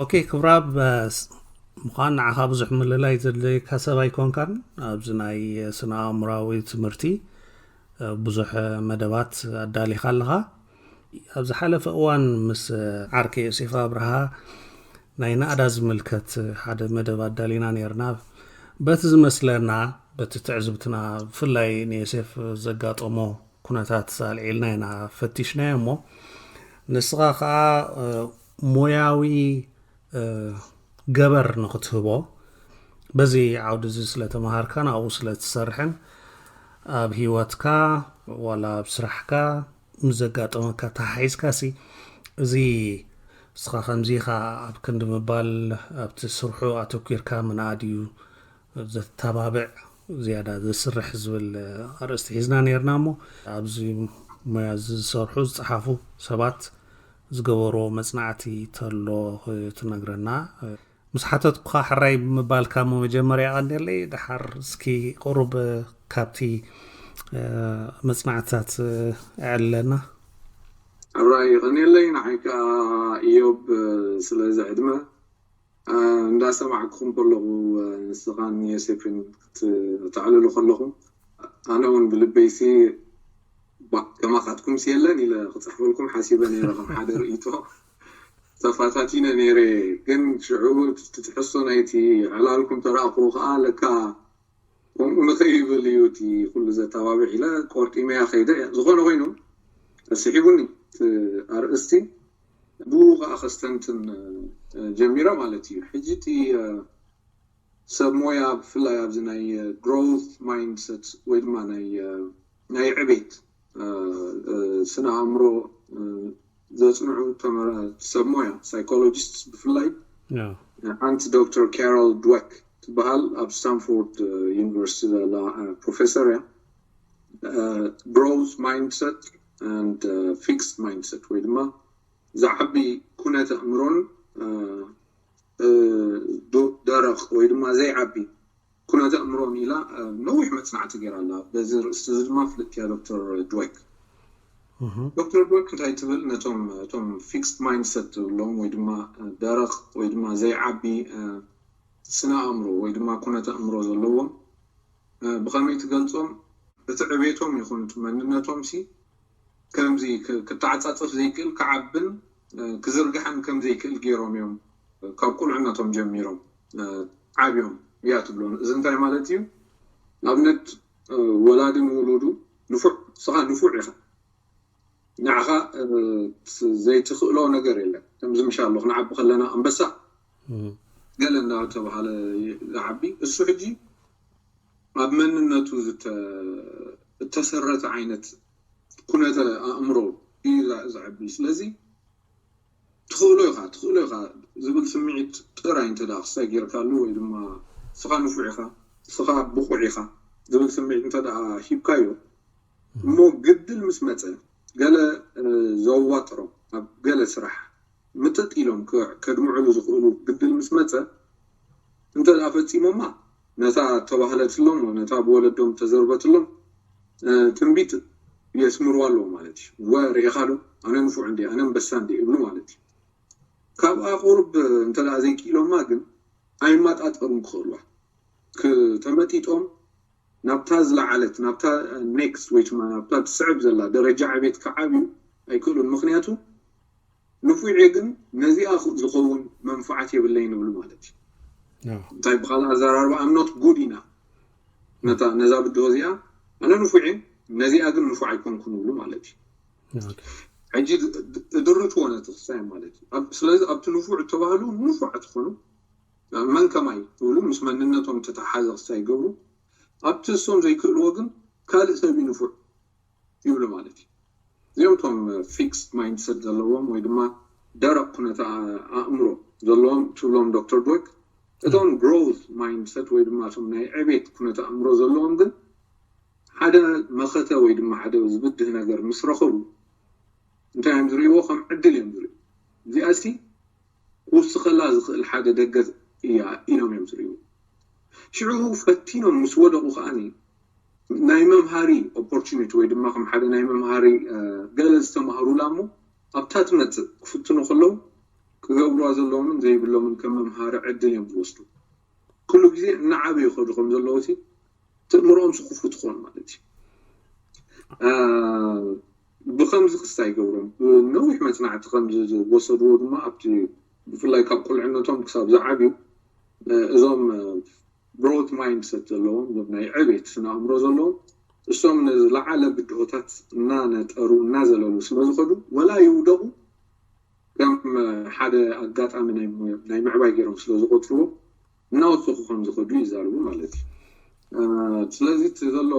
ኦኬ ክብራብ፣ ምዃን ንዓኻ ብዙሕ ምልላይ ዘድለየካ ሰብ ኣይኮንካን። ኣብዚ ናይ ስነ ኣእምራዊ ትምህርቲ ብዙሕ መደባት ኣዳሊኻ ኣለኻ። ኣብ ዝሓለፈ እዋን ምስ ዓርከይ ዮሴፍ ኣብርሃ ናይ ናእዳ ዝምልከት ሓደ መደብ ኣዳሊና ነርና። በቲ ዝመስለና፣ በቲ ትዕዝብትና፣ ብፍላይ ንዮሴፍ ዘጋጠሞ ኩነታት ኣልዒልና ኢና ፈቲሽናዮ። እሞ ንስኻ ከዓ ሞያዊ ገበር ንክትህቦ፣ በዚ ዓውዲ እዚ ስለተምሃርካን ኣብኡ ስለትሰርሕን፣ ኣብ ህይወትካ ዋላ ኣብ ስራሕካ ምስ ዘጋጠመካ ተሓሒዝካ ሲ፣ እዚ ንስኻ ከምዚ ኢኻ ኣብ ክንዲ ምባል ኣብቲ ስርሑ ኣተኲርካ ምንኣድ እዩ ዘተባብዕ፣ ዝያዳ ዘስርሕ ዝብል ኣርእስቲ ሒዝና ነርና። እሞ ኣብዚ ሞያ እዚ ዝሰርሑ ዝፀሓፉ ሰባት ዝገበርዎ መፅናዕቲ ተሎ ክትነግረና ምስ ሓተትኩኻ ሕራይ ብምባልካ እሞ መጀመርያ የቐንየለይ። ደሓር እስኪ ቁሩብ ካብቲ መፅናዕትታት ኣዕልለና። ኣብራይ የቐንየለይ። ንዓይ ከዓ ኢዮብ ስለዚ ዕድመ እንዳሰማዕኩም ከለኹ ንስኻን ዮሴፍን ክትዕልሉ ከለኹም ኣነ እውን ብልበይሲ ከማኻትኩም የለን ኢለ ክፅሕፈልኩም ሓሲበ ነይረ ከም ሓደ ርእይቶ ተፋታቲነ ነይረ። ግን ሽዑ ትሕሶ ናይቲ ዕላልኩም ተረእኽዎ ከዓ ለካ ከምኡ ንኸይብል እዩ እቲ ኩሉ ዘተባብዕ ኢለ ቆርጢመያ ከይደ። ዝኾነ ኮይኑ ስሒቡኒ ኣርእስቲ ብኡ ከዓ ከስተንትን ጀሚረ ማለት እዩ። ሕጂ እቲ ሰብ ሞያ ብፍላይ ኣብዚ ናይ growth mindset ወይ ድማ ናይ ዕቤት ስነ ኣእምሮ ዘፅንዑ ሰብ ሞያ ሳይኮሎጂስት ብፍላይ ሓንቲ ዶክተር ካሮል ድወክ ትበሃል ኣብ ስታንፎርድ ዩኒቨርሲቲ ዘላ ፕሮፌሰር እያ። Growth mindset and fixed mindset ወይ ድማ ዝዓቢ ኩነተ ኣእምሮን ደረቕ ወይ ድማ ዘይዓቢ ኩነተ ኣእምሮን ኢላ ነዊሕ መፅናዕቲ ገይራ ኣላ። በዚ ርእስቲ እዚ ድማ ፍልጥቲ እያ ዶክተር ድወክ። ዶክተር ድወክ እንታይ ትብል? ነቶም እቶም fixed mindset ትብሎም ወይ ድማ ደረቕ ወይ ድማ ዘይዓቢ ስነ ኣእምሮ ወይ ድማ ኩነተ ኣእምሮ ዘለዎም ብኸመይ ትገልፆም? እቲ ዕቤቶም ይኹን እቲ መንነቶም ሲ ከምዚ ክተዓፃፀፍ ዘይክእል ክዓብን ክዝርግሓን ከም ዘይክእል ገይሮም እዮም ካብ ቁልዕነቶም ጀሚሮም ዓብዮም እያ ትብሎ። እዚ እንታይ ማለት እዩ? ንኣብነት ወላዲ ንውሉዱ ንፉዕ፣ ንስኻ ንፉዕ ኢኻ፣ ንዓኻ ዘይትኽእሎ ነገር የለን። ከምዚ ምሻ ኣሎ ክንዓቢ ከለና ኣንበሳ ገለ እንዳተባሃለ ዝዓቢ እሱ ሕጂ ኣብ መንነቱ እተሰረተ ዓይነት ኩነተ ኣእምሮ እዩ ዝዓቢ። ስለዚ ትኽእሎ ኢኻ ትኽእሎ ኢኻ ዝብል ስምዒት ጥራይ እንተ ደኣ ክሳይ ጌርካሉ ወይ ድማ ንስኻ ንፉዕ ኢኻ ንስኻ ብቑዕ ኢኻ ዝብል ስምዒት እንተ ደኣ ሂብካዮ እሞ ግድል ምስ መጸ ገለ ዘዋጥሮም ኣብ ገለ ስራሕ ምጥጥ ኢሎም ከድምዕሉ ዝኽእሉ ግድል ምስ መጸ እንተ ደኣ ፈጺሞማ ነታ ተባህለትሎም ነታ ብወለዶም ተዘርበትሎም ትንቢት የስምርዋ ኣለዎ ማለት እዩ። ወ ርኢኻ ዶ ኣነ ንፉዕ እንዲ ኣነ ኣንበሳ እንዲ ይብሉ ማለት እዩ። ካብኣ ቁሩብ እንተ ደኣ ዘይክኢሎማ ግን ኣይማጣጠሩን ክኽእልዋ ክተመጢጦም ናብታ ዝለዓለት ናብታ next ወይ ድማ ናብታ ትስዕብ ዘላ ደረጃ ዕቤት ክዓብዩ ኣይክእሉን። ምኽንያቱ ንፉዕ እየ ግን ነዚኣ ዝኸውን መንፍዓት የብለይን ይብሉ ማለት እዩ። እንታይ ብኻልእ ኣዘራርባ I'm not good enough ነታ ነዛ ብድሆ እዚኣ ኣነ ንፉዕ እየ ነዚኣ ግን ንፉዕ ኣይኮንኩን ይብሉ ማለት እዩ። ሕጂ ድርትዎ ነቲ ክሳይ ማለት እዩ። ስለዚ ኣብቲ ንፉዕ እተባህሉ ንፉዓት ዝኾኑ መን ከማይ ይብሉ ምስ መንነቶም ተተሓዘ ክሳይ ይገብሩ ኣብቲ እሶም ዘይክእልዎ ግን ካልእ ሰብ እዩ ንፉዕ ይብሉ ማለት እዩ። እዚኦም እቶም fixed mindset ዘለዎም ወይ ድማ ደረቕ ኩነተ ኣእምሮ ዘለዎም ትብሎም ዶክተር ድወክ እቶም growth mindset ወይ ድማ እቶም ናይ ዕቤት ኩነተ ኣእምሮ ዘለዎም ግን ሓደ መኸተ ወይ ድማ ሓደ ዝብድህ ነገር ምስ ረኸቡ እንታይ እዮም ዝርእይዎ? ከም ዕድል እዮም ዝርእዩ። እዚኣሲ ክውስኸላ ዝኽእል ሓደ ደገ እያ ኢሎም እዮም ዝርእይዎ። ሽዑ ፈቲኖም ምስ ወደቑ ከዓኒ ናይ መምሃሪ opportunity ወይ ድማ ከም ሓደ ናይ መምሃሪ ገለ ዝተማህሩላ እሞ ኣብታ ትመፅእ ክፍትኑ ከለዉ ክገብርዋ ዘለዎምን ዘይብሎምን ከም መምሃሪ ዕድል እዮም ዝወስዱ። ኩሉ ግዜ እናዓበዩ ይኸዱ ከም ዘለዉ እቲ ትእምሮኦም ስኹፉ ትኾን ማለት እዩ። ብከምዚ ክስታይ ይገብሮም። ነዊሕ መፅናዕቲ ከም ዝወሰድዎ ድማ ኣብቲ ብፍላይ ካብ ቁልዕነቶም ክሳብ ዝዓብዩ እዞም ብሮት ማይንድሰት ዘለዎም ናይ ዕቤት ስነ ኣእምሮ ዘለዎም እሶም ንዝለዓለ ብድሆታት እናነጠሩ እናዘለሉ ስለዝኸዱ ወላ ይውደቑ ከም ሓደ ኣጋጣሚ ናይ ምዕባይ ገይሮም ስለዝቆፅርዎ እናወሰኹ ከም ዝኸዱ ይዛረቡ ማለት እዩ። ስለዚ እቲ ዘሎ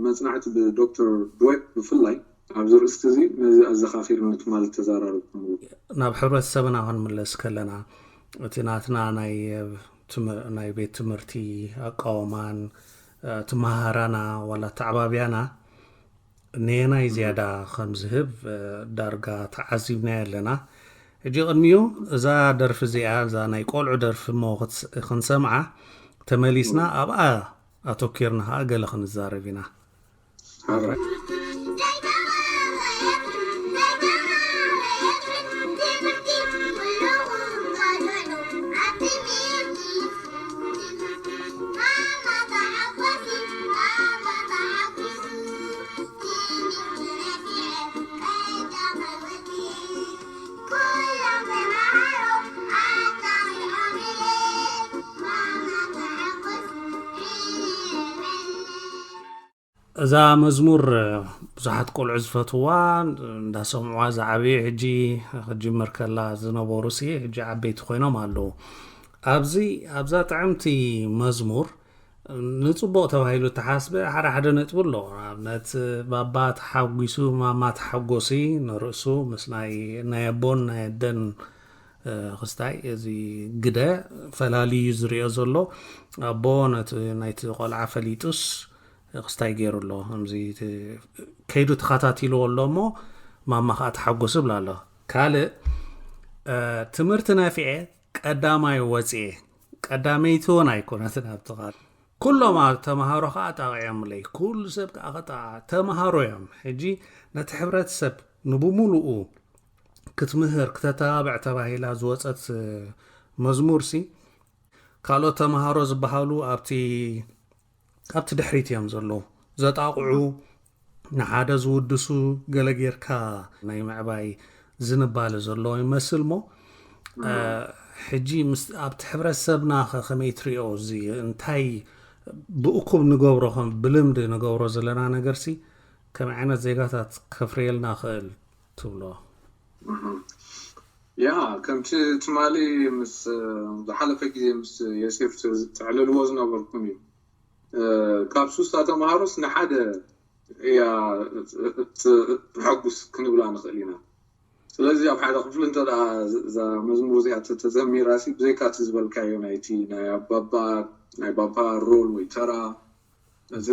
መፅናዕቲ ብዶክተር ድዌክ ብፍላይ ኣብዚ ርእስቲ እዚ ነዚ ኣዘኻኺርኒ ትማሊ ተዘራረብኩምሉ። ናብ ሕብረተሰብና ክንምለስ ከለና እቲ ናትና ናይ ናይ ቤት ትምህርቲ ኣቃወማን እቲ መሃራና ዋላ ተዓባብያና ነየናይ ዝያዳ ከም ዝህብ ዳርጋ ተዓዚብናዮ ኣለና። ሕጂ ቅድሚኡ እዛ ደርፊ እዚኣ እዛ ናይ ቆልዑ ደርፊ እሞ ክንሰምዓ ተመሊስና ኣብኣ ኣተኪርና ከዓ ገለ ክንዛረብ ኢና። እዛ መዝሙር ብዙሓት ቆልዑ ዝፈትዋ እንዳሰምዑዋ ዝዓበዩ ሕጂ ክጅምር ከላ ዝነበሩ ሲ ሕጂ ዓበይቲ ኮይኖም ኣለዉ። ኣብዚ ኣብዛ ጥዕምቲ መዝሙር ንፅቡቕ ተባሂሉ ተሓስበ ሓደ ሓደ ነጥቢ ኣሎ። ኣብነት ባባ ተሓጒሱ ማማ ተሓጎሲ ንርእሱ ምስ ናይ ናይ ኣቦን ናይ ኣደን ክስታይ እዚ ግደ ፈላልዩ ዝሪኦ ዘሎ ኣቦ ነቲ ናይቲ ቆልዓ ፈሊጡስ ክስታይ ገይሩ ኣሎ። ከምዚ ከይዱ ተኸታቲልዎ ኣሎ እሞ ማማ ከዓ ተሓጎስ ብላ ኣሎ። ካልእ ትምህርቲ ነፊዐ ቀዳማይ ወፅኤ ቀዳመይቲ እውን ኣይኮነትን ኣብቲ ካልእ ኩሎም ተምሃሮ ከዓ ጣቂዖምለይ። ኩሉ ሰብ ከዓ ከጣ ተምሃሮ እዮም። ሕጂ ነቲ ሕብረተሰብ ንብሙሉኡ ክትምህር ክተተባብዕ ተባሂላ ዝወፀት መዝሙር ሲ ካልኦት ተምሃሮ ዝበሃሉ ኣብቲ ኣብቲ ድሕሪት እዮም ዘለዉ። ዘጣቕዑ ንሓደ ዝውድሱ ገለ ጌርካ ናይ ምዕባይ ዝንባለ ዘሎ ይመስል እሞ ሕጂ ኣብቲ ሕብረተሰብና ከመይ ትሪኦ እዚ እንታይ ብእኩብ ንገብሮ ከም ብልምዲ ንገብሮ ዘለና ነገር ሲ ከመይ ዓይነት ዜጋታት ከፍርየልና ክእል ትብሎ? ያ ከምቲ ትማሊ ምስ ዝሓለፈ ግዜ ምስ የሴፍ ተዕልልዎ ዝነበርኩም እዩ። ካብ ሱሳ ተምሃሮስ ንሓደ እያ ተሐጉስ ክንብላ ንኽእል ኢና። ስለዚ ኣብ ሓደ ክፍሊ እንተ እዛ መዝሙር እዚኣ ተዘሚራ ሲ ብዘይካ እቲ ዝበልካዮ ናይቲ ናይ ኣባባ ናይ ባባ ሮል ወይ ተራ እዚ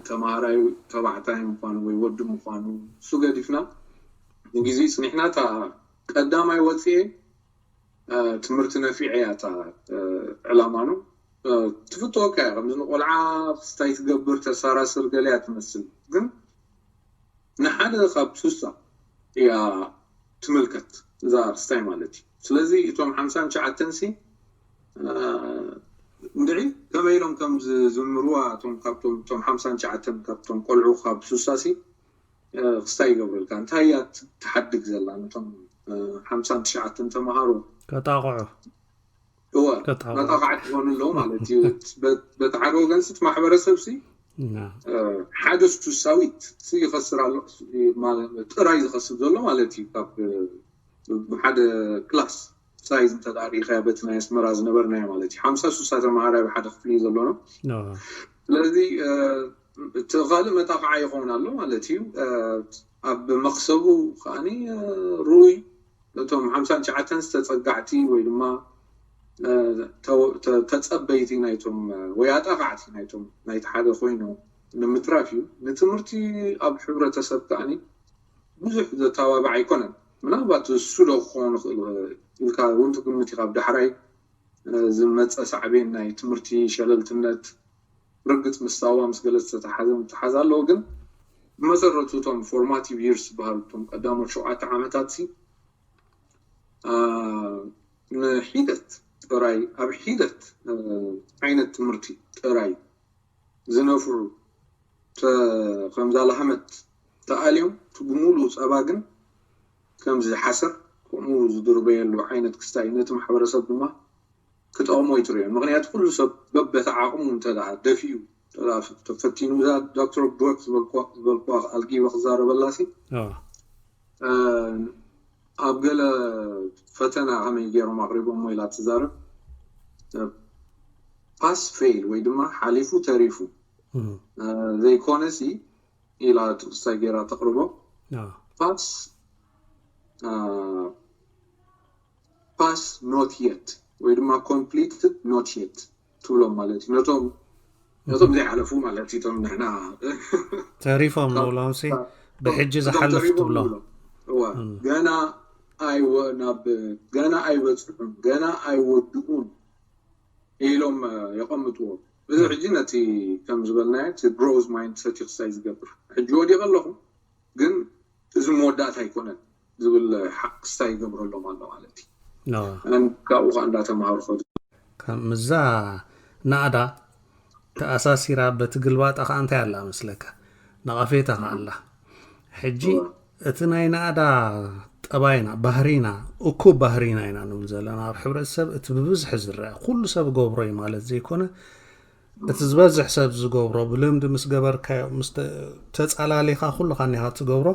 ተምሃራይ ተባዕታይ ምዃኑ ወይ ወዲ ምዃኑ እሱ ገዲፍና ንግዜ ፅኒሕና እታ ቀዳማይ ወፅኤ ትምህርቲ ነፊዐ እያ እታ ዕላማ ነው። ትፍትወካ እያ ከምዚ ንቆልዓ ክስታይ ትገብር ተሳራስር ገለ እያ ትመስል ግን ንሓደ ካብ ሱሳ እያ ትምልከት እዛ ክስታይ ማለት እዩ። ስለዚ እቶም ሓምሳን ትሽዓተን ሲ እንድዒ ከመይ ኢሎም ከም ዝዝምርዋ እቶም ካብቶም እቶም ሓምሳን ትሽዓተን ካብቶም ቆልዑ ካብ ሱሳ ሲ ክስታይ ይገብረልካ እንታይ እያ ትሓድግ ዘላ ነቶም ሓምሳን ትሽዓተን ተምሃሮ ከጣቕዑ እወ መጣቕዓት ይኾኑ ኣለዉ ማለት እዩ። በቲ ሓደ ወገን ሲ ማሕበረሰብ ሲ ሓደ ሱሳዊት ይኸስር ኣሎ ጥራይ ዝኸስብ ዘሎ ማለት እዩ። ካብ ሓደ ክላስ ሳይዝ እንተዳሪእካ በቲ ናይ ኣስመራ ዝነበርናዮ ማለት እዩ ሓምሳ ሱሳ ተምሃራይ ብሓደ ክፍሊ እዩ ዘሎና። ስለዚ እቲ ካልእ መጣቕዓ ይኸውን ኣሎ ማለት እዩ። ኣብ መክሰቡ ከዓኒ ርኡይ እቶም ሓምሳን ትሽዓተን ዝተፀጋዕቲ ወይ ድማ ተፀበይቲ ናይቶም ወይ ኣጣቃዕቲ ናይቶም ናይቲ ሓደ ኮይኑ ንምትራፍ እዩ። ንትምህርቲ ኣብ ሕብረተሰብ ከዓኒ ብዙሕ ዘተባብዕ ኣይኮነን። ምናልባት እሱ ዶ ክኸውን ይኽእል ኢልካ እውን ትግምት ኢኻ። ኣብ ዳሕራይ ዝመፀ ሳዕቤን ናይ ትምህርቲ ሸለልትነት ርግፅ ምስ ሳዋ ምስ ገለ ዝተተሓዘ ምትሓዝ ኣለዎ። ግን ብመሰረቱ እቶም ፎርማቲቭ ይርስ ዝበሃሉ እቶም ቀዳሞት ሸውዓተ ዓመታት ሲ ንሒደት ጥራይ ኣብ ሒደት ዓይነት ትምህርቲ ጥራይ ዝነፍዑ ከምዛ ላህመት ተኣልዮም እቲ ብምሉኡ ጸባ ግን ከምዚ ሓሰር ከምኡ ዝድርበየሉ ዓይነት ክስታይ ነቲ ማሕበረሰብ ድማ ክጠቕሞ ይትርእዮ። ምክንያቱ ኩሉ ሰብ በበቲ ዓቕሙ እንተ ደኣ ደፊኡ እንተ ደኣ ተፈቲኑ እዛ ዶክተር ብሮክ ዝበልኩዋ ዝበልኩዋ ኣልጊበ ክዛረበላሲ ኣብ ገለ ፈተና ከመይ ገይሮም ኣቕሪቦሞ ኢላ ትዛረብ። ፓስ ፌል ወይ ድማ ሓሊፉ ተሪፉ ዘይኮነሲ ኢላ ጥቕሳ ገይራ ተቕርቦ። ፓስ ፓስ ኖት የት ወይ ድማ ኮምፕሊትድ ኖት የት ትብሎም ማለት እዩ። ነቶም ነቶም ዘይሓለፉ ማለት እዩ። እቶም ንሕና ተሪፎም ንብሎም ሲ ብሕጂ ዝሓለፉ ትብሎ ገና ኣይወ ናብ ገና ኣይበፅሑን ገና ኣይወድኡን ኢሎም የቐምጥዎ። እዚ ሕጂ ነቲ ከም ዝበልናዮ እቲ ግሮዝ ማይንድ ሰት ክስታይ ዝገብር ሕጂ ወዲቐ ኣለኹ ግን እዚ መወዳእታ ኣይኮነን ዝብል ሓቂ ክስታይ ይገብረሎም ኣሎ ማለት እዩ። ካብኡ ከዓ እንዳተምሃሩ ከ ምዛ ናእዳ ተኣሳሲራ በቲ ግልባጣ ከዓ እንታይ ኣላ መስለካ? ነቐፌታ ከዓ ኣላ። ሕጂ እቲ ናይ ናእዳ ጠባይና ባህሪና እኩብ ባህሪና ኢና ንብል ዘለና ኣብ ሕብረተሰብ እቲ ብብዝሒ ዝረአ ኩሉ ሰብ ገብሮ እዩ ማለት ዘይኮነ እቲ ዝበዝሕ ሰብ ዝገብሮ ብልምዲ ምስ ገበርካዮ ምስ ተፃላሊኻ ኩሉ ካኒኻ ትገብሮ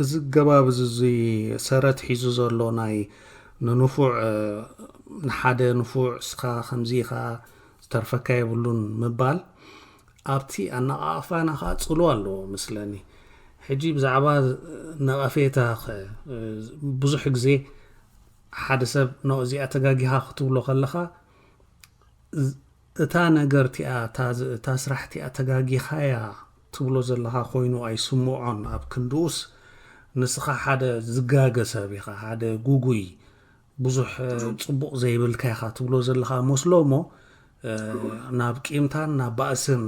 እዚ ገባብ እዚ ሰረት ሒዙ ዘሎ ናይ ንንፉዕ ንሓደ ንፉዕ እስኻ ከምዚ ኢኻ ዝተርፈካ የብሉን ምባል ኣብቲ ኣነቓቕፋና ከዓ ፅልዋ ኣለዎ መስለኒ። ሕጂ ብዛዕባ ነቐፌታ ብዙሕ ግዜ ሓደ ሰብ ኖ እዚኣ ተጋጊኻ ክትብሎ ከለኻ እታ ነገር እቲኣ እታ ስራሕ እቲኣ ተጋጊኻያ ትብሎ ዘለኻ ኮይኑ ኣይስምዖን ኣብ ክንድኡስ ንስኻ ሓደ ዝጋገ ሰብ ኢኻ ሓደ ጉጉይ ብዙሕ ፅቡቕ ዘይብልካ ኢኻ ትብሎ ዘለኻ መስሎ እሞ ናብ ቂምታን ናብ ባእስን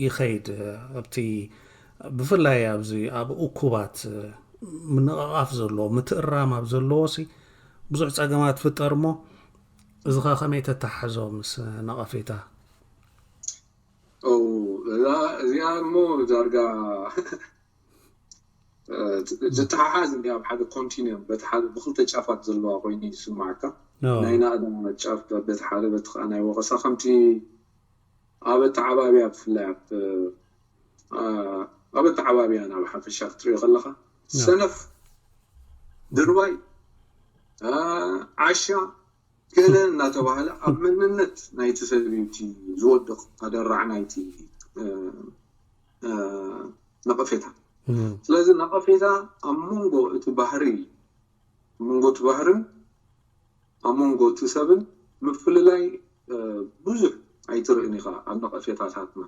ይኸይድ ኣብቲ ብፍላይ ኣብዚ ኣብ እኩባት ምንቕቓፍ ዘለዎ ምትእራም ኣብ ዘለዎ ሲ ብዙሕ ፀገማት ትፍጠር እሞ እዚ ኸ ከመይ ተተሓሕዞ ምስ ነቐፌታ? እዚኣ እሞ ዳርጋ ዝተሓሓዝ እንዲ ኣብ ሓደ ኮንቲኒየም በቲ ሓደ ብክልተ ጫፋት ዘለዋ ኮይኑ ይስማዓካ ናይ ናእዳ ጫፍ በቲ ሓደ በቲ ከዓ ናይ ወቀሳ ከምቲ ኣብ ኣተዓባብያ ብፍላይ ኣብ ኣበተዓባብያ ናብ ሓፈሻ ክትሪኦ ከለኻ ሰነፍ ድርባይ ዓሻ ገለ እናተባህለ ኣብ መንነት ናይቲ ሰብ እዩ እቲ ዝወድቕ ኣደራዕ ናይቲ ነቐፌታ። ስለዚ ነቐፌታ ኣብ መንጎ እቲ ባህሪ ኣብ መንጎ እቲ ባህርን ኣብ መንጎ እቲ ሰብን ምፍልላይ ብዙሕ ኣይትርእን ኢኻ ኣብ ነቐፌታታትና።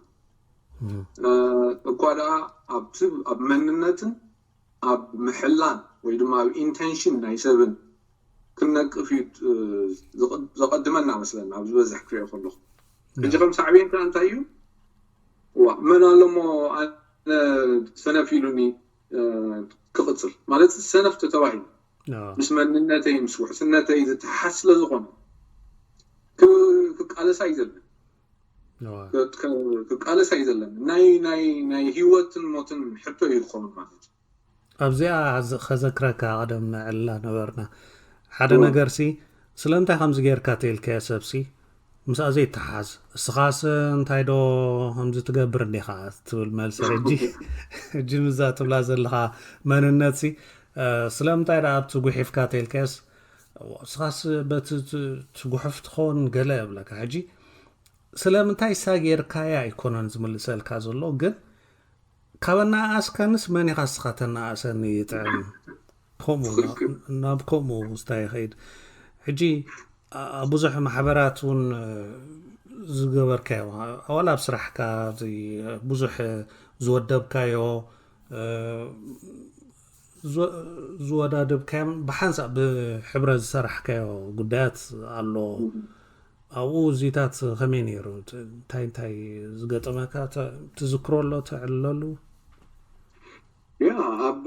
እኳ ደኣ ኣብቲ ኣብ መንነትን ኣብ ምሕላን ወይ ድማ ኣብ ኢንተንሽን ናይ ሰብን ክንነቅፍ እዩ ዘቐድመና መስለና ኣብ ዝበዝሕ ክሪኦ ከለኹ። ሕጂ ከም ሳዕቤን ከኣ እንታይ እዩ? ዋ መን ኣለሞ ኣነ ሰነፍ ኢሉኒ ክቕፅል ማለት ሰነፍ ተተባሂሉ ምስ መንነተይ ምስ ውሕስነተይ ዝተሓሓዝ ስለ ዝኾነ ክቃለሳ እዩ ዘለኒ ክቃለሳ እዩ ዘለኒ ናይ ናይ ናይ ህይወትን ሞትን ሕቶ እዩ ዝኸውን ማለት እዩ። ኣብዚኣ ከዘክረካ ቀደም ነዕላ ነበርና ሓደ ነገር ሲ ስለምንታይ ከምዚ ጌርካ ተልካዮ ሰብሲ ምስኣ ዘይተሓዝ እስኻስ እንታይ ዶ ከምዚ ትገብር እንዲኻ ትብል መልሲ ሕጂ ሕጂ ምዛ ትብላ ዘለኻ መንነት ሲ ስለምንታይ ደኣ ኣብቲ ጉሒፍካ ተልካዮስ እስኻስ በቲ ትጉሕፍ ትኸውን ገለ የብለካ ሕጂ ስለምንታይ እሳ ጌርካያ ኣይኮነን ዝምልሰልካ ዘሎ ግን ካብ ኣነኣኣስካንስ መን ኢኻ እስኻ ተነኣእሰኒ ይጥዕም ከምኡ ናብ ከምኡ ውስታ ይኸይድ ሕጂ ኣብ ብዙሕ ማሕበራት እውን ዝገበርካዮ ኣዋላ ኣብ ስራሕካ ብዙሕ ዝወደብካዮ ዝወዳደብካዮም ብሓንሳእ ብሕብረት ዝሰራሕካዮ ጉዳያት ኣሎ ኣብኡ እዚታት ከመይ ነይሩ እንታይ እንታይ ዝገጠመካ ትዝክሮ ኣሎ ተዕልለሉ ያ ኣብ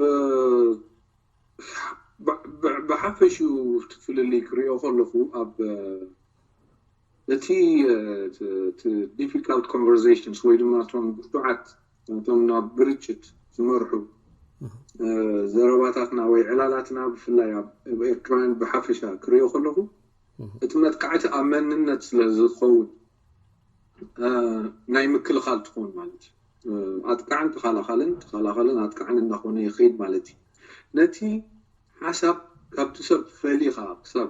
ብሓፈሽኡ እቲ ፍልልይ ክሪኦ ከለኹ ኣብ እቲ difficult conversations ወይ ድማ እቶም ብርቱዓት እቶም ናብ ግርጭት ዝመርሑ ዘረባታትና ወይ ዕላላትና ብፍላይ ኣብ ኤርትራውያን ብሓፈሻ ክሪኦ ከለኹ እቲ መጥቃዕቲ ኣብ መንነት ስለ ዝኸውን ናይ ምክልኻል ትኾን ማለት እዩ። ኣጥቃዕን ተኸላኸልን ተኸላኸልን ኣጥቃዕን እናኾነ ይኸይድ ማለት እዩ። ነቲ ሓሳብ ካብቲ ሰብ ፈሊኻ ክሳብ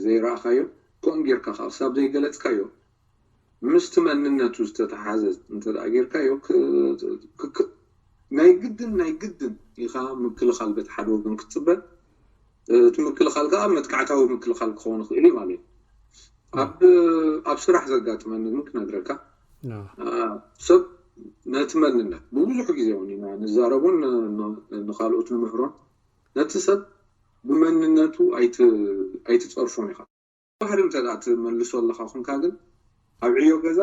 ዘይረኣኻዮ ከምኡ ጌርካ ከዓ ክሳብ ዘይገለጽካዮ ምስቲ መንነቱ ዝተተሓዘ እንተ ጌርካዮ ናይ ግድን ናይ ግድን ኢኻ ምክልኻል በቲ ሓደ ወገን ክትፅበ እቲ ምክልኻል ከዓ መጥቃዕታዊ ምክልኻል ክኸውን ይኽእል እዩ ማለት እዩ። ኣብ ስራሕ ዘጋጥመኒ ግን ክነግረካ ሰብ ነቲ መንነት ብብዙሕ ግዜ እውን ኢና ንዛረቦን ንካልኦት ንምህሮን ነቲ ሰብ ብመንነቱ ኣይትፀርፎን ኢኻ። ባህሪ እንተ ትመልሶ ኣለኻ ኮንካ ግን ኣብ ዕዮ ገዛ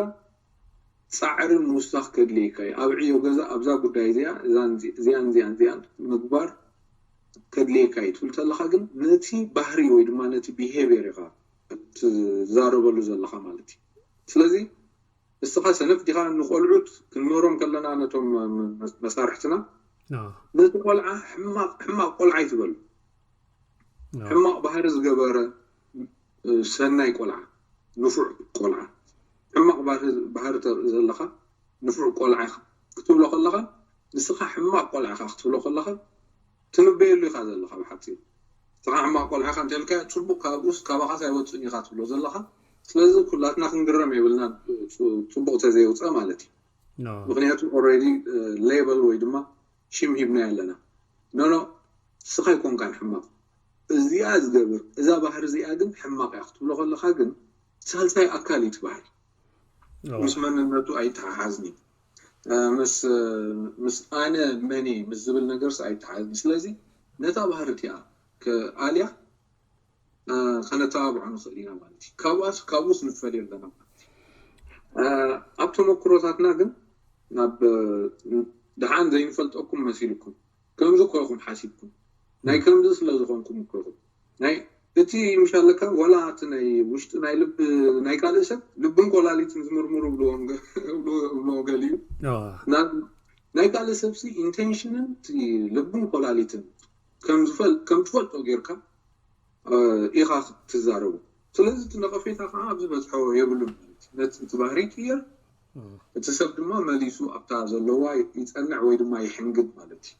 ፃዕርን ምውሳኽ ከድልየካ እዩ። ኣብ ዕዮ ገዛ ኣብዛ ጉዳይ እዚኣ እዚኣን እዚኣን እዚኣን ምግባር ከድልየካ እዩ ትብል ተለኻ ግን ነቲ ባህሪ ወይ ድማ ነቲ behavior ኢኻ ትዛረበሉ ዘለኻ ማለት እዩ። ስለዚ እስኻ ሰነፍ ዲኻ ንቆልዑት ክንምህሮም ከለና ነቶም መሳርሕትና ነቲ ቆልዓ ሕማቕ ቆልዓ ኣይትበሉ። ሕማቕ ባህሪ ዝገበረ ሰናይ ቆልዓ፣ ንፉዕ ቆልዓ፣ ሕማቕ ባህሪ ተርኢ ዘለኻ ንፉዕ ቆልዓ ኢኻ ክትብሎ ከለኻ ንስኻ ሕማቕ ቆልዓ ኢኻ ክትብሎ ከለኻ ትንበየሉ ኢኻ ዘለኻ ብሓፂሩ። ንስኻ ሕማቕ ቆልዓ ኢኻ እንተልካዮ ፅቡቕ ካብኡስ ካባኻስ ኣይወፅእን ኢኻ ትብሎ ዘለኻ። ስለዚ ኩላትና ክንግረም የብልና ፅቡቕ ተዘየውፀ ማለት እዩ። ምክንያቱ already label ወይ ድማ ሽም ሂብና ኣለና። ኖኖ ንስኻ ኣይኮንካን ሕማቕ እዚኣ ዝገብር እዛ ባህሪ እዚኣ ግን ሕማቕ እያ ክትብሎ ከለኻ ግን ሳልሳይ ኣካል እዩ እቲ ባህሪ። ምስ መንነቱ ኣይተሓሓዝን እዩ። ምስ ኣነ መን ምስ ዝብል ነገርስ ኣይተሓሓዝን። ስለዚ ነታ ባህሪ እቲኣ ኣልያ ከነተባብዖ ንኽእል ኢና ማለት እዩ። ካብኣስ ካብኡስ ንፈልዮ ኣለና ማለት እዩ። ኣብ ተመክሮታትና ግን ናብ ደሓን ዘይንፈልጠኩም መሲልኩም ከምዚ እኮ ኢኹም ሓሲብኩም ናይ ከምዚ ስለ ዝኾንኩም እኮ ኢኹም ናይ እቲ ምሻለካ ዋላ እቲ ናይ ውሽጢ ናይ ልቢ ናይ ካልእ ሰብ ልብን ኮላሊትን ዝምርምሩ ብልዎ ገሊኡ ናይ ካልእ ሰብሲ ኢንቴንሽንን ልብን ኮላሊትን ከም ትፈልጦ ጌርካ ኢኻ ትዛረቡ። ስለዚ እቲ ነቐፌታ ከዓ ኣብዚ በዝሖ የብሉን ማለት እዩ። ነቲ እቲ ባህሪ ይቅየር፣ እቲ ሰብ ድማ መሊሱ ኣብታ ዘለዋ ይጸንዕ ወይ ድማ ይሕንግድ ማለት እዩ።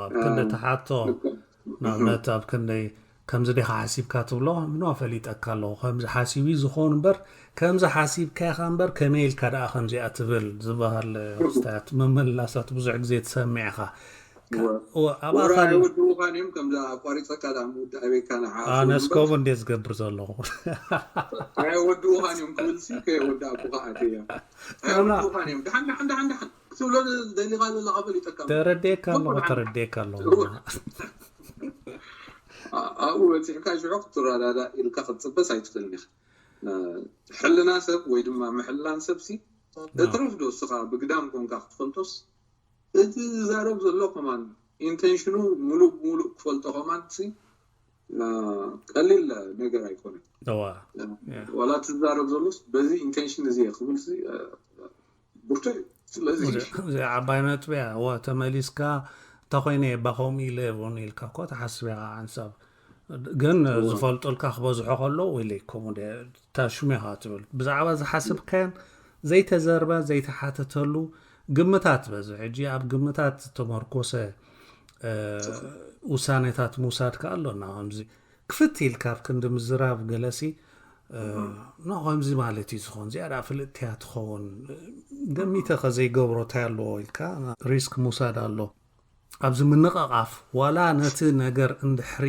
ኣብ ክንዲ ተሓቶ ንኣብነት ኣብ ክንደይ ከምዚ ዲኻ ሓሲብካ ትብሎ ምንዋ ፈሊጠካ ኣለኹ ከምዚ ሓሲቡ እዩ ዝኾን እምበር ከምዚ ሓሲብካ ኢኻ እምበር ከመይ ኢልካ ደኣ ከምዚኣ ትብል ዝበሃል ክስታያት ምምልላሳት ብዙሕ ግዜ ትሰምዕ ኢኻ። ኣብኣኻወዲ ምዃን እዮም ከምዚ ኣቋሪፀካ ዳ ምውዲ ኣበይካ ንዓ ኣነስ ከምኡ እንዴ ዝገብር ዘለኹ ናይ ወዲ ምዃን እዮም ክብል ሲ ከየወዲ ኣቦኻ ኣተያ ናይ ወዲ ምዃን እዮም ድሓን ድሓን ድሓን ድሓን ክትብሎ ደሊኻ ዘለኻ ፈሊጠካ ተረዴካ ኣለኹ ተረዴካ ኣለኹ ኣብኡ በፂሕካ ሽዑ ክትረዳዳ ኢልካ ክትፅበስ ኣይትኽእልን ኢኻ ሕልና ሰብ ወይ ድማ ምሕላን ሰብ ሲ እትረፍዶ እስኻ ብግዳም ኮንካ ክትፈልጦስ እቲ ዝዛረብ ዘሎ ከማን ኢንቴንሽኑ ሙሉእ ብሙሉእ ክፈልጦ ከማን ሲ ቀሊል ነገር ኣይኮነን። ዋላ እቲ ዝዛረብ ዘሎስ በዚ ኢንቴንሽን እዚ ክብል ሲ ብርቱዕ እዩ። ስለዚ እዚኣ ዓባይ ነጥቢ እያ። እወ ተመሊስካ እንተኮይነ እባ ከምኡ ኢለ እውን ኢልካ እኮ ትሓስብ ኢኻ ሓንሳብ ግን ዝፈልጡልካ ክበዝሖ ከለዉ ኢለ ከምኡ እታ ሽሙ ኢኻ ትብል ብዛዕባ ዝሓስብካዮን ዘይተዘርበ ዘይተሓተተሉ ግምታት በዚ ሕጂ ኣብ ግምታት ዝተመርኮሰ ውሳኔታት ምውሳድ ከኣ ኣሎና ከምዚ ክፍት ኢልካ ኣብ ክንዲ ምዝራብ ገለሲ ኖ ከምዚ ማለት እዩ ዝኾን እዚኣ ደኣ ፍልጥቲ እያ ትኸውን ገሚተ ከዘይገብሮ እንታይ ኣለዎ ኢልካ ሪስክ ምውሳድ ኣሎ ኣብዚ ምንቕቓፍ ዋላ ነቲ ነገር እንድሕሪ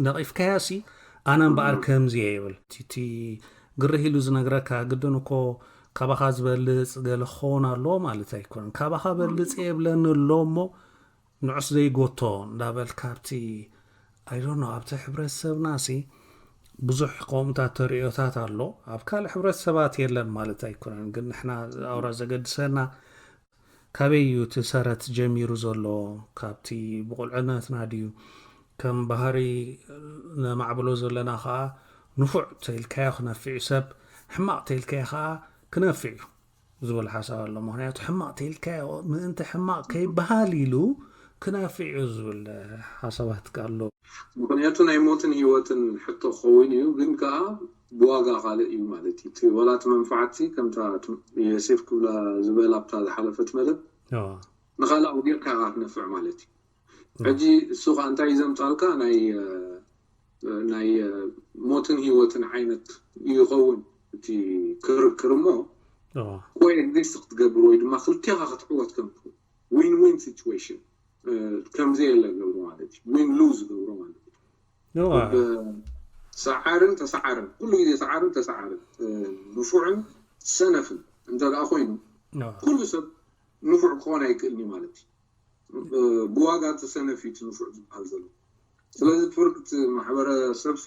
ነቒፍካዮ ሲ ኣነ እምበኣር ከምዚ እየ ይብል እቲ ግርህ ኢሉ ዝነግረካ ግድን እኮ ካባኻ ዝበልፅ ገለ ክኸውን ኣለዎ ማለት ኣይኮነን ካባኻ በልፅ የብለኒ ኣሎ እሞ ንዑስ ዘይጎቶ እንዳበልካ ኣብቲ ኣይዶኖ ኣብቲ ሕብረተሰብና ሲ ብዙሕ ከምኡታት ተርእዮታት ኣሎ ኣብ ካልእ ሕብረተሰባት የለን ማለት ኣይኮነን ግን ንሕና ኣውራ ዘገድሰና ካበይ እዩ እቲ ሰረት ጀሚሩ ዘሎ ካብቲ ብቁልዕነትና ድዩ ከም ባህሪ ነማዕብሎ ዘለና ከዓ ንፉዕ ተይልካዮ ክነፍዕ እዩ ሰብ፣ ሕማቕ ተይልካዮ ከዓ ክነፍዕ እዩ ዝብል ሓሳብ ኣሎ። ምክንያቱ ሕማቕ ተይልካዮ ምእንቲ ሕማቕ ከይበሃል ኢሉ ክነፍዕ እዩ ዝብል ሓሳባት ኣሎ። ምክንያቱ ናይ ሞትን ህይወትን ሕቶ ክኸውን እዩ፣ ግን ከዓ ብዋጋ ካልእ እዩ ማለት እዩ። እቲ ወላ እቲ መንፋዓት ከምታ ዮሴፍ ክብላ ዝበላ ኣብታ ዝሓለፈት መደብ ንካልእ ኣውዲቕካ ኢኻ ክትነፍዕ ማለት እዩ። ሕጂ እሱ ከዓ እንታይ እዩ ዘምፃልካ? ናይ ናይ ሞትን ህይወትን ዓይነት ይኸውን እቲ ክርክር እሞ ኮ ኤግዚስት ክትገብር ወይ ድማ ክልቴኻ ክትዕወት ከም ትኽእል ዊን ዊን ሲቹዌሽን ከምዘየለ ገብሮ ማለት እዩ። ዊን ሉዝ ገብሮ ማለት እዩ። ሰዓርን ተሰዓርን ኩሉ ግዜ ሰዓርን ተሰዓርን ንፉዕን ሰነፍን እንተ ደኣ ኮይኑ ኩሉ ሰብ ንፉዕ ክኾን ኣይክእልኒ ማለት እዩ። ብዋጋ ተሰነፊት ንፉዕ ዝበሃል ዘሎ። ስለዚ ፍርቅት ማሕበረሰብሲ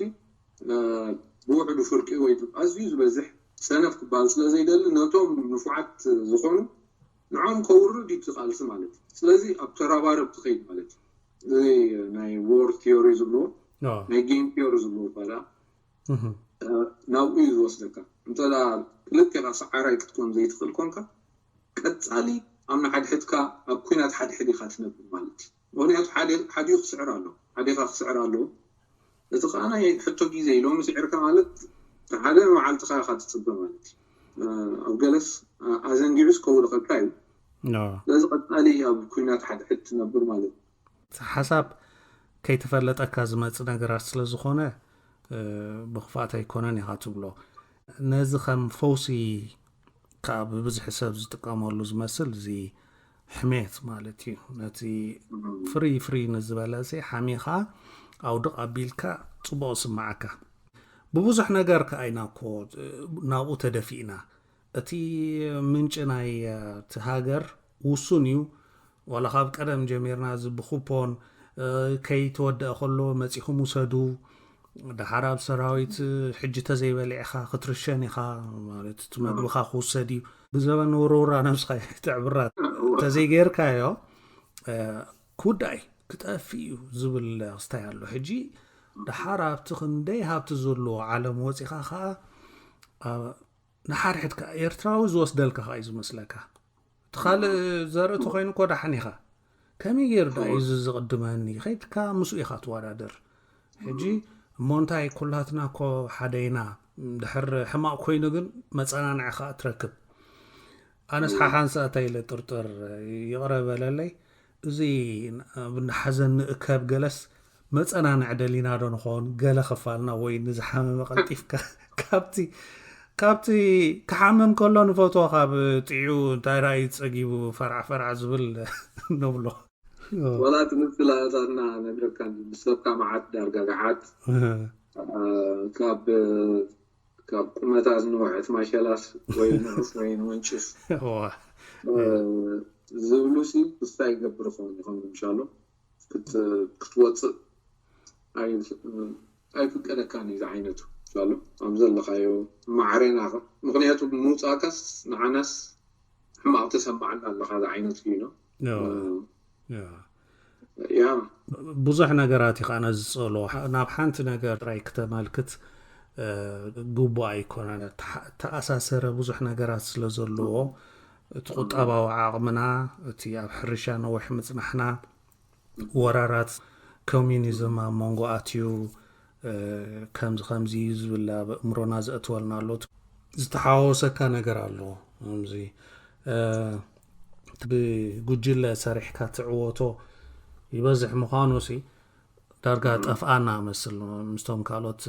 ብውሕዱ ፍርቂ ወይ ኣዝዩ ዝበዝሕ ሰነፍ ክበሃል ስለ ዘይደሊ ነቶም ንፉዓት ዝኾኑ ንዖም ከውርድ እዩ ቃልሲ ማለት እዩ። ስለዚ ኣብ ተራባረብ ትኸይድ ማለት እዩ። እዚ ናይ ዎር ቲዮሪ ዝብልዎ ናይ ጌም ቲዮሪ ዝብልዎ ባዳ ናብኡ እዩ ዝወስደካ። እንተ ክልቴኻ ሰዓራይ ክትኮን ዘይትኽእል ኮንካ ቀጻሊ ኣብ ንሓድሕድካ ኣብ ኩናት ሓድሕድ ኢኻ ትነብር ማለት እዩ። ምክንያቱ ሓዲኡ ክስዕር ኣሎ፣ ሓዴኻ ክስዕር ኣለዎ። እቲ ከዓ ናይ ሕቶ ግዜ እዩ። ሎሚ ስዒርካ ማለት ሓደ መዓልትኻ ኢኻ ትፅበ ማለት እዩ። ኣብ ገለስ ኣዘንጊዑስ ከውልቐካ እዩ። ስለዚ ቀፃሊ ኣብ ኩናት ሓድሕድ ትነብር ማለት እዩ። ሓሳብ ከይተፈለጠካ ዝመፅ ነገራት ስለዝኾነ ብክፍኣት ኣይኮነን ኢኻ ትብሎ። ነዚ ከም ፈውሲ ከዓ ብብዝሒ ሰብ ዝጥቀመሉ ዝመስል እዚ ሕሜት ማለት እዩ። ነቲ ፍሪ ፍሪ ንዝበለ ሓሚኻ ኣውድቕ ኣቢልካ ፅቡቕ ስማዓካ። ብብዙሕ ነገር ከኣ ኢና እኮ ናብኡ ተደፊእና። እቲ ምንጪ ናይ እቲ ሃገር ውሱን እዩ። ዋላ ካብ ቀደም ጀሚርና እዚ ብኩፖን ከይተወደአ ከሎ መፂኹም ውሰዱ፣ ደሓር ኣብ ሰራዊት ሕጂ ተዘይበሊዕኻ ክትርሸን ኢኻ ማለት እቲ መግብኻ ክውሰድ እዩ። ብዘበን ውርውራ ነብስኻ ትዕብራ ተዘይጌርካዮ ክውዳእ ክጠፍእ እዩ ዝብል ክስታይ ኣሎ። ሕጂ ደሓር ኣብቲ ክንደይ ሃብቲ ዘለዎ ዓለም ወፂኻ ከዓ ንሓድሕድካ ኤርትራዊ ዝወስደልካ ከዓ እዩ ዝመስለካ። እቲ ካልእ ዘርኢ ተኮይኑ እኮ ደሓን ኢኻ። ከመይ ገይሩ ዶ እዩ እዚ ዝቕድመኒ? ከይድካ ምስኡ ኢኻ ትወዳደር። ሕጂ እሞ እንታይ ኩላትና እኮ ሓደ ኢና። ድሕር ሕማቕ ኮይኑ ግን መጸናንዒ ከዓ ትረክብ። ኣነስ ሓሓንሳእ እንታይ ኢለ ጥርጥር ይቕረ በለለይ። እዚ ብናሓዘን ንእከብ ገለስ መጸናንዒ ደሊና ዶ ንኾን ገለ ክፋልና ወይ ንዝሓመመ ቀልጢፍካ ካብቲ ካብቲ ክሓምም ከሎ ንፈትዎ ካብ ጥዑ እንታይ ራእዩ ጸጊቡ ፈርዓ ፈርዓ ዝብል ንብሎ ወላ እቲ ምስላታትና ነግረካ ብሰብካ መዓት ዳርጋ ገዓት ካብ ካብ ቁመታ ዝንውሐት ማሸላስ ወይ ንዑፍ ወይ ንወንጭፍ ዝብሉ ሲ ክስታይ ይገብር ይኸውን ይኸውን ምሻሎ ክትወፅእ ኣይፍቀደካን እዩ ዝዓይነቱ ሻሎ ኣብ ዘለካዮ ማዕሬና ምክንያቱ ምውፃእካስ ንዓናስ ሕማቕ ተሰማዓና ኣለካ ዝዓይነቱ እዩ ያ ብዙሕ ነገራት እዩ ከዓ ነዚ ዝፅእሎ ናብ ሓንቲ ነገር ጥራይ ክተመልክት ግቡእ ኣይኮነን። ተኣሳሰረ ብዙሕ ነገራት ስለ ዘለዎ እቲ ቁጠባዊ ዓቕምና እቲ ኣብ ሕርሻ ነዊሕ ምፅናሕና ወራራት ኮሚኒዝም ኣብ መንጎ ኣትዩ ከምዚ ከምዚ እዩ ዝብል ኣብ ኣእምሮና ዘእትወልና ኣሎ። ዝተሓዋወሰካ ነገር ኣሎ እዚ ብጉጅለ ሰሪሕካ ትዕወቶ ይበዝሕ ምዃኑ ሲ ዳርጋ ጠፍኣና መስል ምስቶም ካልኦት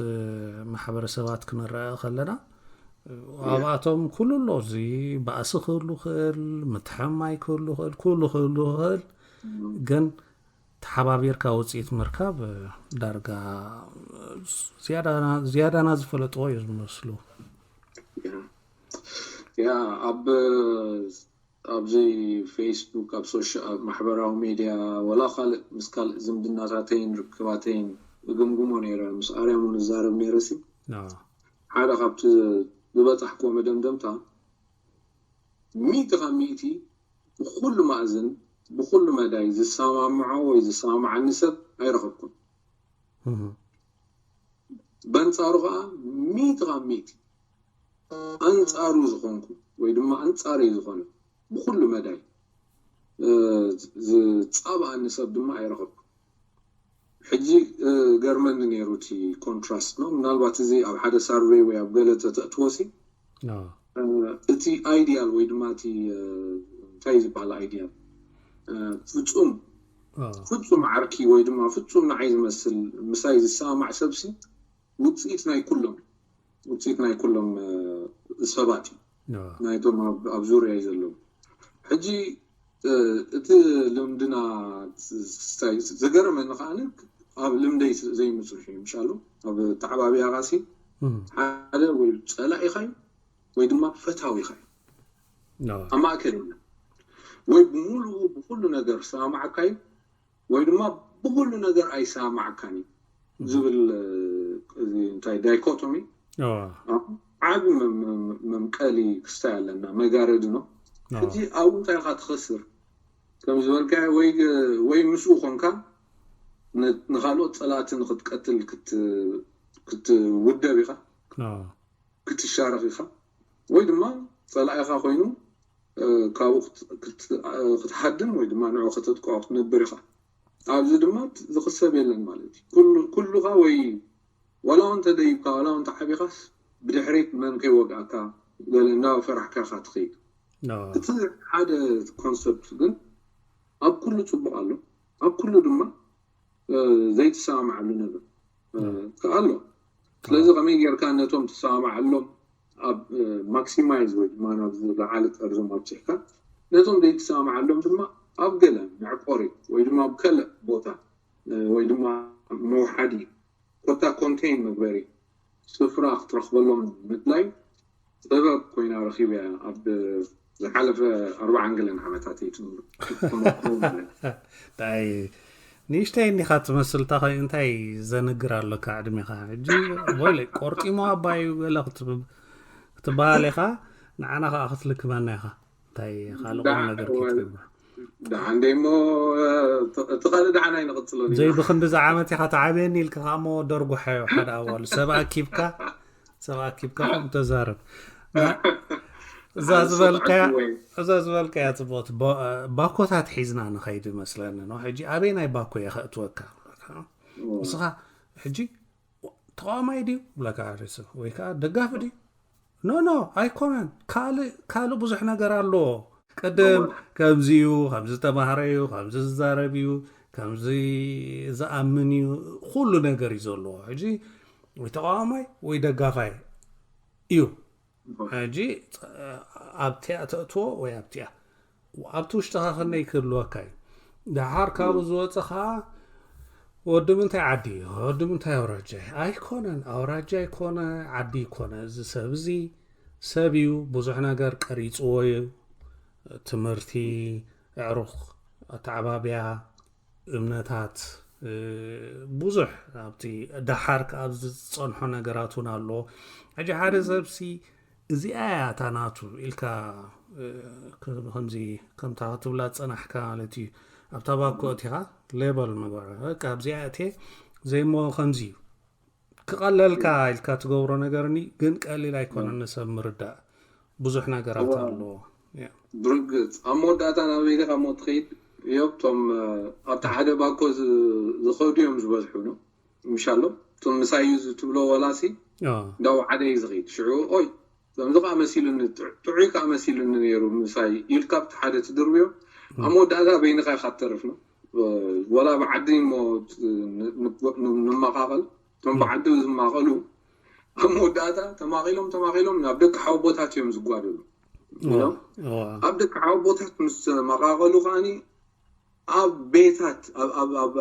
ማሕበረሰባት ክንረአ ከለና ኣብኣቶም ኩሉ ኣሎ እዚ ባእሲ ክህሉ ክእል ምትሕምማይ ክህሉ ክእል ኩሉ ክህሉ ክእል ግን ተሓባቢርካ ውፅኢት ምርካብ ዳርጋ ዝያዳና ዝፈለጥዎ እዩ ዝመስሉ ያ ኣብ ኣብዚ ፌስቡክ ኣብ ሶሻ ኣብ ማሕበራዊ ሚድያ ወላ ካልእ ምስ ካልእ ዝምድናታተይን ርክባተይን እግምግሞ ነይረ ምስ ኣርያም እውን እዛረብ ነይረ ሲ ሓደ ካብቲ ዝበፃሕክዎ መደምደምታ ሚእቲ ካብ ሚእቲ ብኩሉ ማእዝን ብኩሉ መዳይ ዝሰማምዖ ወይ ዝሰማምዓኒ ሰብ ኣይረኸብኩን በንጻሩ ከዓ ሚእቲ ካብ ሚእቲ ኣንጻሩ ዝኾንኩ ወይ ድማ ኣንጻረይ ዝኾነ ብኩሉ መዳይ ዝጻብኣኒ ሰብ ድማ ኣይረኸብኩ። ሕጂ ገርመኒ ነይሩ እቲ ኮንትራስት ነው። ምናልባት እዚ ኣብ ሓደ ሳርቬይ ወይ ኣብ ገለ ተተእትወሲ እቲ ኣይዲያል ወይ ድማ እቲ እንታይ ዝበሃል ኣይዲያል ፍፁም ፍፁም ዓርኪ ወይ ድማ ፍፁም ንዓይ ዝመስል ምሳይ ዝሰማማዕ ሰብሲ ውፅኢት ናይ ኩሎም ውፅኢት ናይ ኩሎም ሰባት እዩ። ናይቶም ኣብ ዙርያ ዘለዉ ሕጂ እቲ ልምድና ዘገረመኒ ከዓ ኣብ ልምደይ ዘይምፅሑ እዩ ምሻሉ ኣብ ተዓባቢያ ቃሲ ሓደ ወይ ፀላኢኻ እዩ ወይ ድማ ፈታዊኻ እዩ ኣብ ማእከል የለን ወይ ብምሉኡ ብኩሉ ነገር ሰማማዓካ እዩ ወይ ድማ ብኩሉ ነገር ኣይሰማማዓካን እዩ ዝብል እንታይ ዳይኮቶሚ ዓቢ መምቀሊ ክስታይ ኣለና መጋረዲ ነው። ሕጂ ኣብኡ እንታይ ኢኻ ትኸስር ከም ዝበልካ ወይ ምስኡ ኮንካ ንካልኦት ፀላእቲ ንክትቀትል ክትውደብ ኢኻ ክትሻረኽ ኢኻ ወይ ድማ ፀላኢኻ ኮይኑ ካብኡ ክትሃድም ወይ ድማ ንዑ ከተጥቅዖ ክትነብር ኢኻ። ኣብዚ ድማ ዝኽሰብ የለን ማለት እዩ። ኩሉኻ ወይ ዋላ እውን ተደይብካ ዋላ እውን ተዓቢኻስ ብድሕሪት መን ከይወግኣካ ገለ እናፈራሕካ ኢኻ ትኸይድ። እቲ ሓደ ኮንሰፕት ግን ኣብ ኩሉ ፅቡቅ ኣሎ፣ ኣብ ኩሉ ድማ ዘይትሰማማዓሉ ነገር ኣሎ። ስለዚ ከመይ ጌርካ ነቶም ትሰማማዓሎም ኣብ ማክሲማይዝ ወይ ድማ ናብ ዝለዓለ ጠርዞም ኣብፅሕካ ነቶም ዘይትሰማማዓሎም ድማ ኣብ ገለ መዕቆሪ ወይ ድማ ኣብ ከልእ ቦታ ወይ ድማ መውሓዲ ኮታ ኮንቴን መግበሪ ስፍራ ክትረኽበሎም ምድላይ ጥበብ ኮይና ረኺበያ ኣብ ዝሓለፈ ኣርባዓን ገለን ዓመታት ይትምሩ ይ ንእሽተይ እኒኻ ትመስል እንታይ ዘንግር ኣለካ ዕድሜኻ ሕጂ ወይ ቆርጢሞ ኣባዩ ገለ ክትበሃል ኢኻ ንዓና ከዓ ክትልክመና ኢኻ እንታይ ካልእ ነገር ክትገብር ደሓን ደይ እሞ እቲ ካልእ ደሓን ኣይንቕፅሎ ዘይ ብክንዲ ዝዓመት ኢኻ ተዓብየኒ ኢልካ ከዓ እሞ ደርጉሓዮ ሓደ ኣዋሉ ሰብ ኣኪብካ ሰብ ኣኪብካ ከም ተዛረብ እዛ ዝበልካያ እዛ ዝበልካያ ፅቡቅቲ ባኮታት ሒዝና ንኸይድ መስለኒ ነው ሕጂ ኣበይ ናይ ባኮ እየ ከእትወካ ንስኻ ሕጂ ተቃዋማይ ድዩ ብለካ ርእሱ ወይ ከዓ ደጋፊ ድዩ ኖ ኖ ኣይኮነን ካልእ ብዙሕ ነገር ኣለዎ ቅድም ከምዚ እዩ ከምዚ ተማሃረ እዩ ከምዚ ዝዛረብ እዩ ከምዚ ዝኣምን እዩ ኩሉ ነገር እዩ ዘለዎ ሕጂ ወይ ተቃዋማይ ወይ ደጋፋይ እዩ ሕጂ ኣብቲያ ተእትዎ ወይ ኣብቲያ ኣብቲ ውሽጥኻ ከነይ ክህልወካ እዩ ድሓር ካብኡ ዝወፀ ከዓ ወዲ ምንታይ ዓዲ እዩ ወዲ ምንታይ ኣውራጃ እዩ ኣይኮነን ኣውራጃ ኣይኮነ ዓዲ ይኮነ እዚ ሰብ እዚ ሰብ እዩ ብዙሕ ነገር ቀሪፅዎ እዩ ትምህርቲ ኣዕሩኽ ኣተዓባብያ እምነታት ብዙሕ ኣብቲ ደሓር ኣብ ዝፀንሖ ነገራት እውን ኣሎ ሕጂ ሓደ ሰብሲ እዚኣ እያ እታ ናቱ ኢልካ ከምዚ ከምታ ክትብላ ዝፀናሕካ ማለት እዩ ኣብታ ባኮ እቲኻ ሌበል መግባር ኣብዚኣ እቴ ዘይሞ ከምዚ እዩ ክቐለልካ ኢልካ ትገብሮ ነገርኒ ግን ቀሊል ኣይኮነን ንሰብ ምርዳእ ብዙሕ ነገራት ኣለዎ ብርግፅ ኣብ መወዳእታ ናበይ ዲኻ እሞ ትኸይድ እዮብቶም ኣብቲ ሓደ ባኮ ዝኸዱ እዮም ዝበዝሑ ነው ምሻሎ እቶም ምሳይ እዩ ትብሎ ወላሲ እንዳው ሓደ እዩ ዝኸይድ ሽዑ ኦይ ከምዚ ከዓ መሲሉኒ ጥዑይ ከዓ መሲሉኒ ነይሩ ምሳይ ኢልካ ኣብቲ ሓደ ትድርብዮ ኣብ መወዳእታ በይንኻ ኢኻ ትተርፍ ነው ወላ ብዓዲ እሞ ንመኻኸል እቶም ብዓዲ ዝማቐሉ ኣብ መወዳእታ ተማቒሎም ተማቒሎም ናብ ደቂ ሓወቦታት እዮም ዝጓደሉ ኣብ ደቂ ሓወቦታት ምስ ተመቓቐሉ ከዓኒ ኣብ ቤታት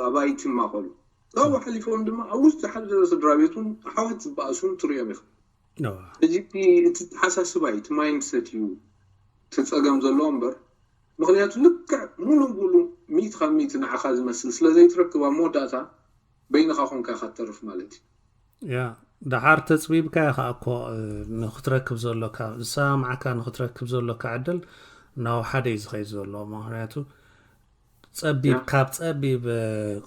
ኣባይቲ ይማቐሉ ካብኡ ሓሊፎም ድማ ኣብ ውሽጢ ሓደ ስድራ ቤት እውን ኣሕዋት ዝበኣሱ ትሪኦም ኢኻ ሕጂ እቲ ተሓሳስባ እዩ እቲ ማይንድሰት እዩ እቲ ፀገም ዘለዎ እምበር ምክንያቱ ልክዕ ሙሉ ሙሉ ሚእቲ ካብ ሚእቲ ንዓኻ ዝመስል ስለ ዘይትረክብ ኣብ መወዳእታ በይንኻ ኮንካ ኢኻ ትተርፍ ማለት እዩ ያ ደሓር ተፅቢብካ ኢኻ እኮ ንክትረክብ ዘሎካ ዝሰማማዓካ ንክትረክብ ዘሎካ ዕድል ናብ ሓደ እዩ ዝኸይድ ዘሎ ምክንያቱ ጸቢብ ካብ ጸቢብ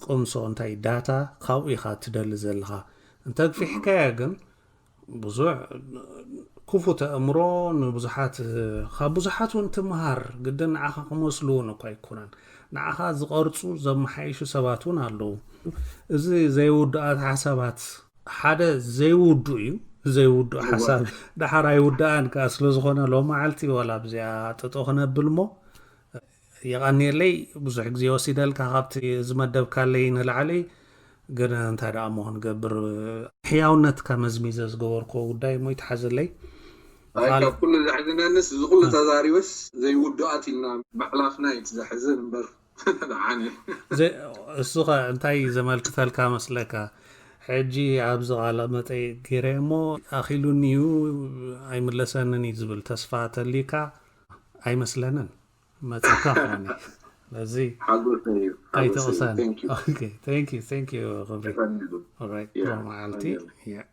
ቅምሶ እንታይ ዳታ ካብኡ ኢኻ ትደሊ ዘለኻ። እንተግፊሕካያ ግን ብዙሕ ክፉት ኣእምሮ ንብዙሓት ካብ ብዙሓት እውን ትምሃር። ግድን ንዓኻ ክመስሉ እውን እኳ ኣይኮነን፣ ንዓኻ ዝቐርጹ ዘመሓይሹ ሰባት እውን ኣለዉ። እዚ ዘይውዱኣት ሓሳባት ሓደ ዘይውዱ እዩ። ዘይውዱ ሓሳብ ደሓር ኣይውዳእን ከዓ ስለ ዝኾነ ሎም መዓልቲ ዋላ ኣብዚኣ ጥጦ ክነብል እሞ የቐንየለይ። ብዙሕ ግዜ ወሲደልካ ካብቲ ዝመደብካለይ ንላዕሊ። ግን እንታይ ደኣ እሞ ክንገብር፣ ሕያውነትካ መዝሚዘ ዝገበርክዎ ጉዳይ እሞ ይትሓዘለይ። ኣይ ካብ ኩሉ ዘሕዝነንስ እዚ ኩሉ ተዛሪበስ ዘይውዱኣት ኢልና ምሕላፍና እዩ ዘሕዝን እምበር። ደሓን እዩ። እሱ ኸ እንታይ ዘመልክተልካ መስለካ? ሕጂ ኣብዚ ቃለ መጠይቅ ገይረ እሞ ኣኺሉኒ እዩ ኣይምለሰንን እዩ ዝብል ተስፋ ተልካ ኣይመስለንን። መፀካ ኾኒ ስለዚ ሓጎሰ እዩ። ሓጎሰ እዩ። ኣይተቕሰን። Thank you። Okay, thank you, thank you ክብሪ። ቀንሉ። Alright፣ Yeah, ጥሩ መዓልቲ። ቀንሉ። Yeah።